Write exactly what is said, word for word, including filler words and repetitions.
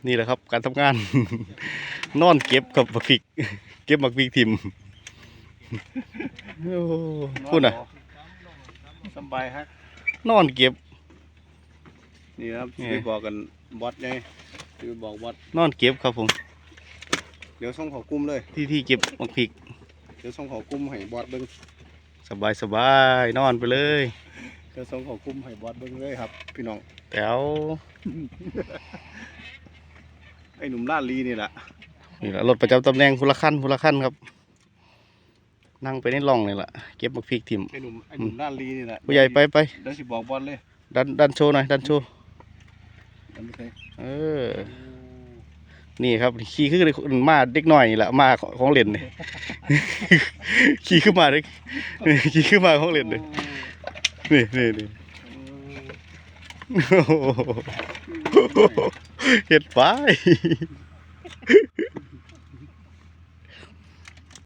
นี่แหละครับ การทำงาน นอนเก็บครับบักพริก เก็บบักพริกถิ่ม โอ้ พูดน่ะ สบายฮะ นอนเก็บ นี่ครับ นี่ ไปบอกกันบอสไงไปบอกบอส นอนเก็บครับผม เดี๋ยวส่งเขากลุ่มเลย ที่ที่เก็บบักพริก เดี๋ยวส่งเขากลุ่มให้บอสเบิ่ง สบายสบายนอนไปเลย เดี๋ยวส่งเขากลุ่มให้บอสเบิ่งเลยครับ พี่น้อง แต๋ว ไอ้หนุ่มลาดลีนี่แหละ นี่แหละรถประจำตำแหน่งคนละคันคนละคันครับ นั่งไปในร่องนี่แหละเก็บบักพริกถิ่ม ไอ้หนุ่มไอ้หนุ่มลาดลีนี่แหละ ผู้ใหญ่ไปไป เดี๋ยวสิบอกบอสเลย ดันดันโชว์หน่อยดันโชว์ เดี๋ยวไม่ใช่ เออ นี่ครับขี่คือมาเด็กน้อยนี่แหละมาของเล่นนี่ ขี่คือมาเด็กขี่คือมาของเล่นนี่นี่นี่นี่โอ้โหเฮ็ดไป